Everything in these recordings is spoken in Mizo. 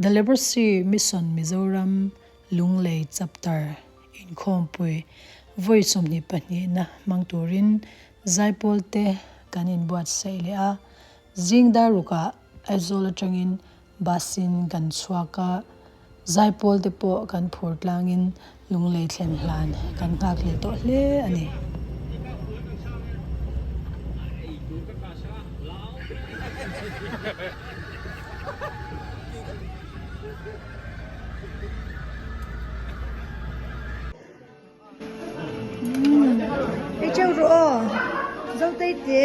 The Leprosy Mission Mizoram Lunglei Chapter inkhawmpui vawi 22 na hmang turin Zaipawl te kan inbuatsaih leh a, zing dar rukah Aizawl atangin bus in kan chhuak a, Zaipawl te pawh kan phur tlangin Lunglei thlen hlan kan nghak hlel tawh hle a ni. Ei cheu rawh aw Zotei te.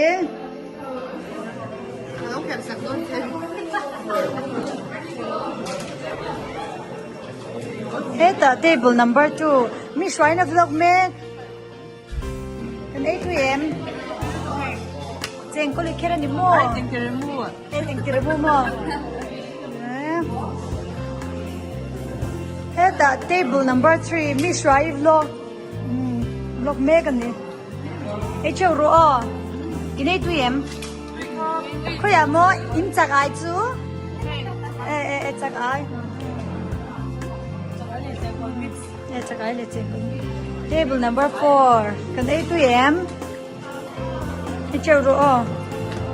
Hetah table number 2 mi hruaina vlog mek kan ei tui em chengkawl i kher a ni maw engkerimu maw hetah table number 3 mi hruai vlog vlog mek a ni ei cheu rawh aw in ei tui em khawiah maw in chak ai chu e e e chak ai e chak ai leh chengkawl table number 4 kan ei tui em. I cheu rawh aw.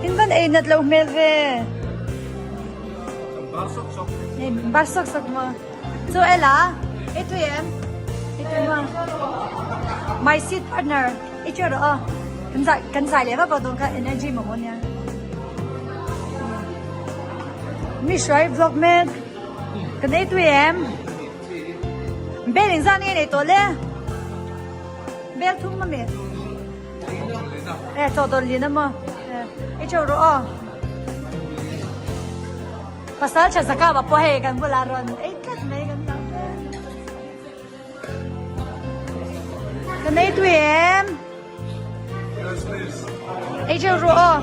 In van ei nat lo hmel ve. Bar sok sok ma. Chu ela, i tui em? I tui ma. My seat partner, i cheu rawh aw. Kan zai kan zai leh vak vak dawn kha energy mamawh nia. Mi hruai vlog mek. Kan ei tui em? Bel engzah nge nei tawh le? Bel thum ami? E chaw dawr lin a maw? E i cheu rawh aw. Pasal tha zaka va pawh hei kan bulah rawn ei tlat mai kan hlauh hle. Ka nei tui em? Ei cheu rawh aw.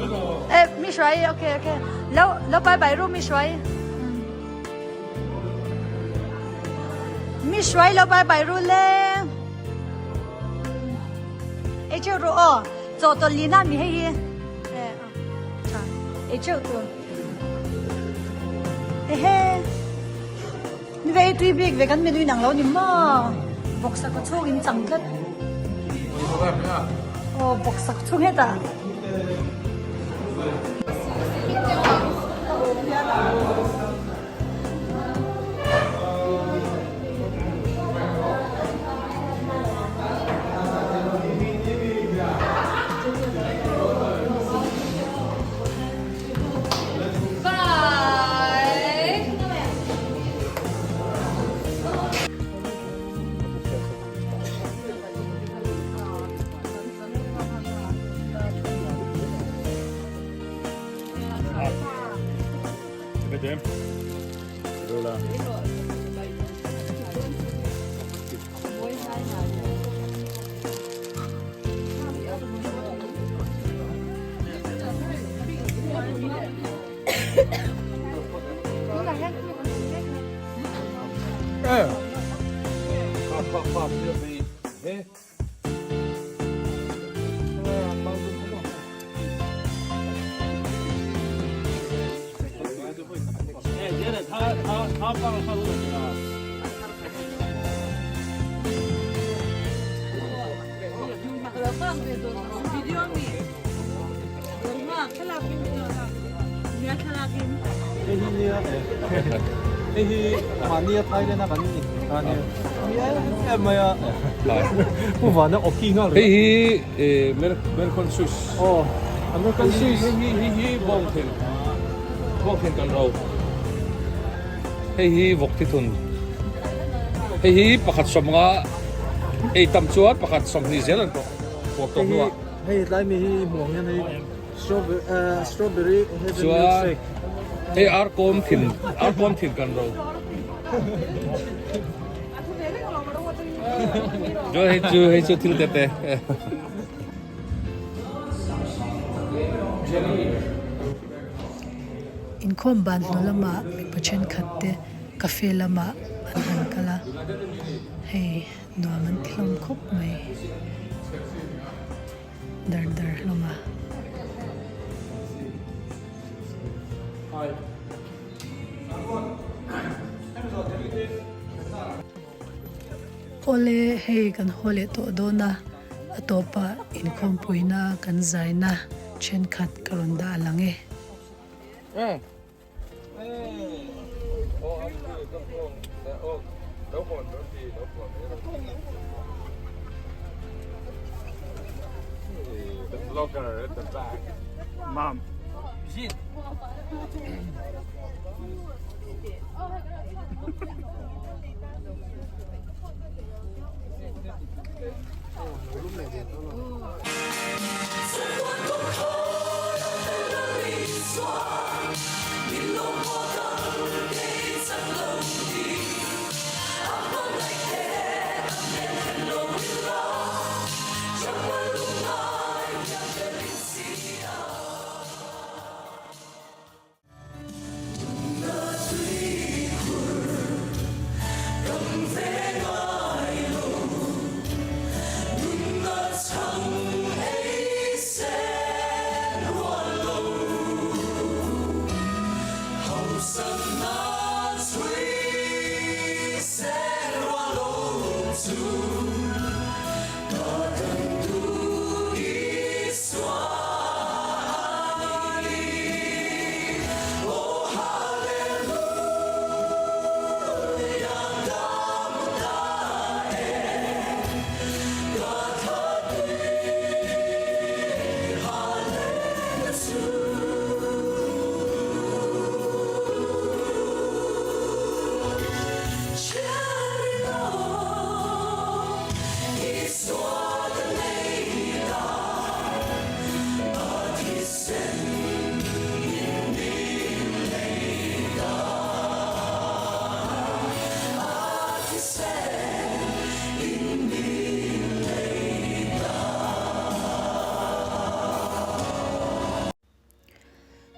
E mi hruai okay okay. Lo lo bye bye ru mi hruai. Mi hruai lo bye bye ru le. Ei cheu rawh aw chaw tawlh lin a mi hei hi e tha ei cheu tur ehe ni ve ei tui bik ve kan menu inang lo ni maw bawksa kaw chhung in chang tlat aw bawksa kaw chhung hetah. Hei hi mahnia Thailand a kan ni ta nia. Em mai a. Pu Vana awki nghal Hei hi American Swiss. Aw American Swiss. Hei hi hei hi bawng thin bawng thin kan ro. Hei hi vawk thi thun. Hei hi pakhat sawmnga ei tam chuan pakhat 20 zel an pawh pawh tawh hnuah. Hei tlai mi hi hmuh ang hian hei strawberry heaven milkshake. Hei arkawm thin arkawm thin kan ro. Chuan hei chu hei chu thil te te. Inkhawm ban hnu lamah mipa thenkhat te cafe lamah an han kal a, hei nuam an ti hlawm khawp mai dar dar hlawm a. Awle, hei kan haw leh tawh dawn a, a tawpah inkhawmpuina kan zaina thenkhat ka rawn dah lang e.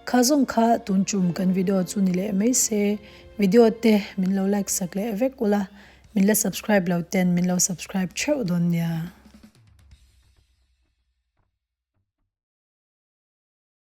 Kha zawng kha tun tum kan video chu ni leh mai se, video te min lo like sak leh vek ula, min la subscribe lo ten min lo subscribe theuh dawn nia.